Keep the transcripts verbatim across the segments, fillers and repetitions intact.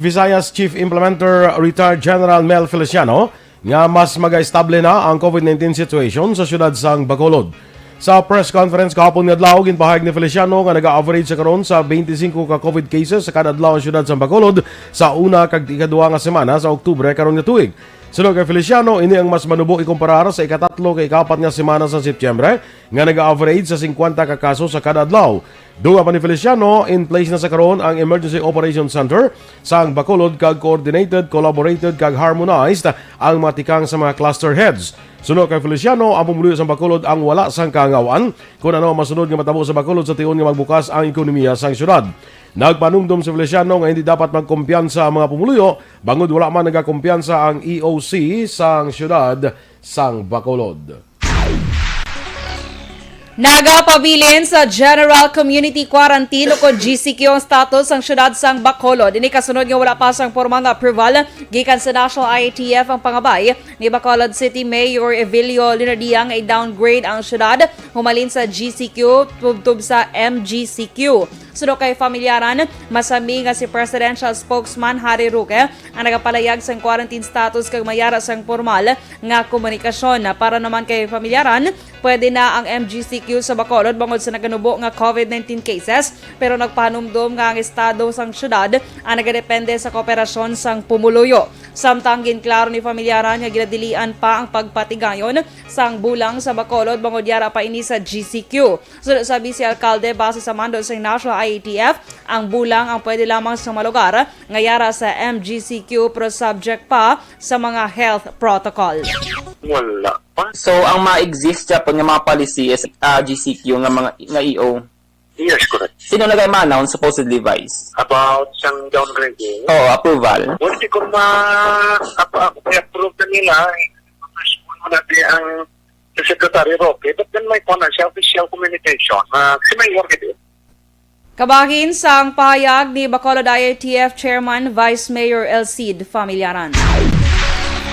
Visayas Chief Implementer Retired General Mel Feliciano nga mas magaestable na ang COVID nineteen situation sa siyudad sang Bacolod. Sa press conference kahapon nga adlaw, ginpahayag ni Feliciano nga naga-average sa karon sa twenty-five ka COVID cases sa kada adlaw ang siyudad sang Bacolod sa una kag ikadua nga semana sa Oktubre karon nga tuig. Suno kay Feliciano, ini ang mas manubo ikumparar sa ikatatlo kag ikaapat nga semana sa Setyembre, nga naga-average sa fifty ka kaso sa kada adlaw. Dugang pa ni Feliciano, in place na sa karon ang Emergency Operation Center sang Bacolod kag coordinated, collaborated kag harmonized ang mga tikang sa mga cluster heads. Suno kay Feliciano, ang pumuluyo sang Bacolod ang wala sang kaangawan kon ano ang masunod nga matabo sa Bacolod sa tion nga magbukas ang ekonomiya sang syudad. Nagpanumdom si Feliciano nga hindi dapat magkumpiyansa ang mga pumuluyo bangod wala man nagakumpiyansa ang E O C sang syudad sang Bacolod. Nagapabilin sa General Community Quarantine o kon G C Q ang status sang siyudad sang Bacolod. Ini kasunod nga wala pa sang pormal nga approval gikan sa National I A T F. Ang pangabay ni Bacolod City Mayor Evelio Linardia nga i-downgrade ang siyudad humalin sa G C Q tubtob sa M G C Q. Suno kay familyaran, masami nga si Presidential Spokesman Harry Roque ang nagapalayag sang quarantine status kag mayara sang pormal nga komunikasyon. Para naman kay familyaran, pwede na ang M G C Q sa Bacolod bangod sa naganubo nga COVID nineteen cases, pero nagpahanumdom nga ang estado sang syudad ang nagadepende sa kooperasyon sang pumuluyo. Samtang ginklaro ni familyaran nga ginadilian pa ang pagpatigayon sang bulang sa Bacolod bangod yara pa ini sa G C Q. Suno sa Vice Alcalde, base sa mando sang National I A T F, ang bulang ang pwede lamang sa mga lugar nga yara sa M G C Q, pero subject pa sa mga health protocol. Wala pa. So, ang ma-exist siya po nga mga policy is, ah, G C Q nga mga, nga E O. Yes, correct. Sino nagay ma-announce supposedly, Vice? About sang downgrading? Oo, approval. Well, di ko ma-, ap-, ap-, approve na nila. Wala di ang Secretary Roque, but then may financial official communication. Ah, si Mayor gid. Kabahin sang pahayag ni Bacolod I A T F Chairman Vice Mayor El Cid Familiaran.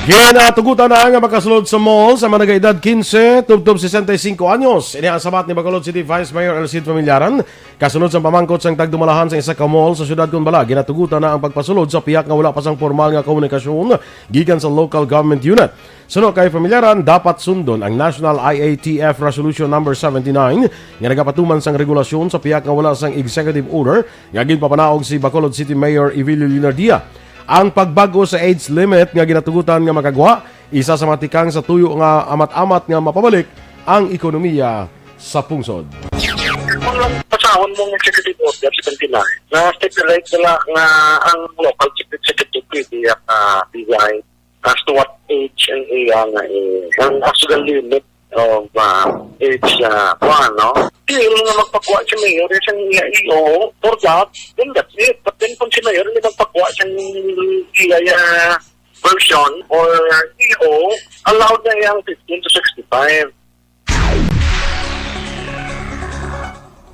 Ginatugutan na nga makasulod sa mall sa mga nagaedad quince tubtob sesenta y cinco anyos. Ini ang sabat ni Bacolod City Vice Mayor El Cid Familiaran. Kasunod sa pamangkot sang tagdumalahan sa isa ka mall sa siyudad kon bala ginatugutan na ang pagpasulod sa pihak nga wala pa sang pormal nga komunikasyon gikan sa local government unit. Suno kay Familiaran, dapat sundon ang National I A T F Resolution Number seventy-nine nga nagapatuman sang regulasyon sa pihak nga wala sang executive order nga ginpapanaog si Bacolod City Mayor Evelio Leonardia. Ang pagbag-o sa age limit nga ginatugutan nga makagwa, isa sa mga tikang sa tuyo nga amat-amat nga mapabalik ang ekonomiya sa pungsod. Kung pasahon mong executive order seventy-nine, na stipulate nila nga ang local chief executive pwede, ah, design as to what age ang iya nga, eh, ang actual limit of, ah, age, ah, kuwan, no? Di nga magpagwa si mayor sa iya E O for that, then that's it. But then kung si mayor hindi magpagwa sa iya, ah, version or E O, allowed na yang fifteen to sixty-five.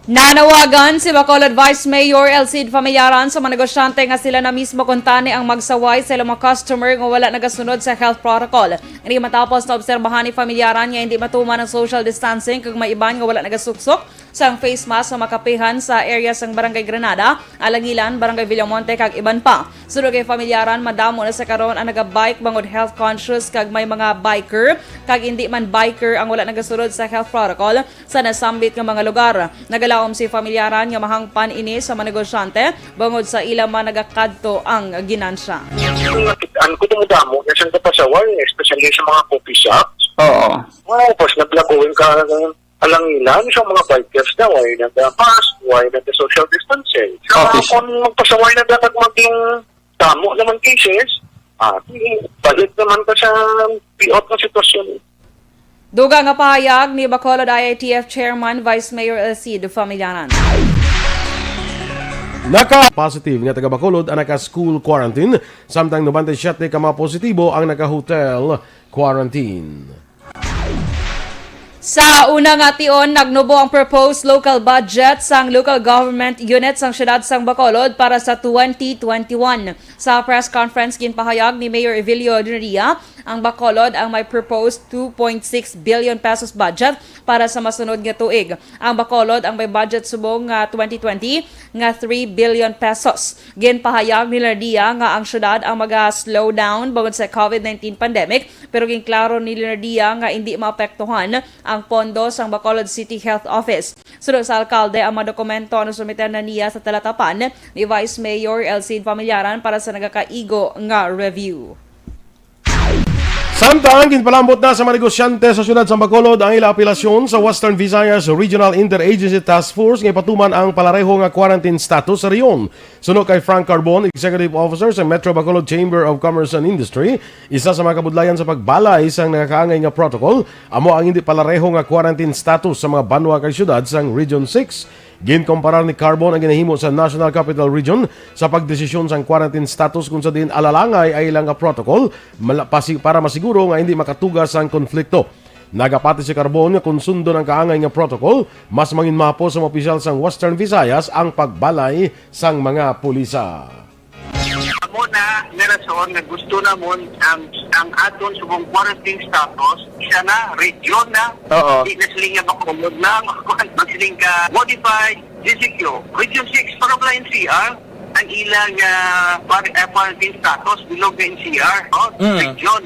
Nanawagan si Bacolod Vice Mayor El Cid Familiaran sa mga negosyante nga sila na mismo kuntani ang magsaway sa ilang mga customer nga wala nagasunod sa health protocol. Ini matapos na obserbahan ni Familiaran nga hindi matuman ang social distancing kag may iban nga wala nagasuksok sang face mask sa makapihan sa area sang Barangay Granada, Alangilan, Barangay Villamonte kag iban pa. Suno kay Familiaran, madamo na sa karon ang naga-bike bangod health conscious kag may mga biker kag indi man biker ang wala nagasunod sa health protocol sa nasambit nga mga lugar. Nagalaom si Familiaran nga mahangpan ini sa mga negosyante bangod sa ila man nagakadto ang ginansya. Ang ko, dumudamo na siyang kapasaway, especially sa mga coffee shops. Oo. Wow, pas naglaguin ka, alangilan sa mga bikers na, why nag-mask, why nag-social distancing. So, Coffee shop. Kung magpasaway na dapat maging damo naman cases, ah, balik naman ka sa piot na sitwasyon. Dugang nga pahayag ni Bacolod I A T F Chairman Vice Mayor El Cid Familiaran. Naka positive nga taga Bacolod ang naka school quarantine, samtang nobenta y siyete ka mga positibo ang naka hotel quarantine. Sa una nga tion, nagnubo ang proposed local budget sang local government unit sang siyudad sang Bacolod para sa twenty twenty-one. Sa press conference, ginpahayag ni Mayor Evilio Dinadia ang Bacolod ang may proposed two point six billion pesos budget para sa masunod nga tuig. Ang Bacolod ang may budget subong nga twenty twenty nga three billion pesos. Ginpahayag ni Dinadia nga ang siyudad ang maga-slow down bangod sa COVID nineteen pandemic, pero ginklaro ni Dinadia nga indi maapektuhan ang pondo sang Bacolod City Health Office. Suno sa alkalde, ang mga dokumento ang nasumiter na niya sa talatapan ni Vice Mayor Elcid Familiaran para sa nagakaigo nga review. Samtang ginpalambot na sa mga negosyante sa siyudad sa Bacolod ang ila apelasyon sa Western Visayas Regional Interagency Task Force nga ipatuman ang palareho nga quarantine status sa rehiyon. Suno kay Frank Carbon, Executive Officer sa Metro Bacolod Chamber of Commerce and Industry, isa sa mga kabudlayan sa pagbalay sang nagakaangay nga protocol amo ang hindi palareho nga quarantine status sa mga banwa kag siyudad sang Region six. Ginkomparar ni Carbon ang ginahimo sa National Capital Region sa pagdesisyon sang quarantine status kung sa diin alalangay ang ila nga protocol mala- pasi- para masiguro nga hindi makatuga sang konflikto. Nagapati si Carbon nga kung sundon ang kaangay nga protocol, mas manginmapo sa mga opisyal sang Western Visayas ang pagbalay sang mga pulisa. Amo na nga rason nga gusto namon ang ang aton subong quarantine status isa na region na. Oo. Di na sila nga Bacolod lang, magsiling ka modified G C Q. Region six para pala N C R ang ilang ah, par- ah, quarantine status bilog nga N C R, oh, Mm. region.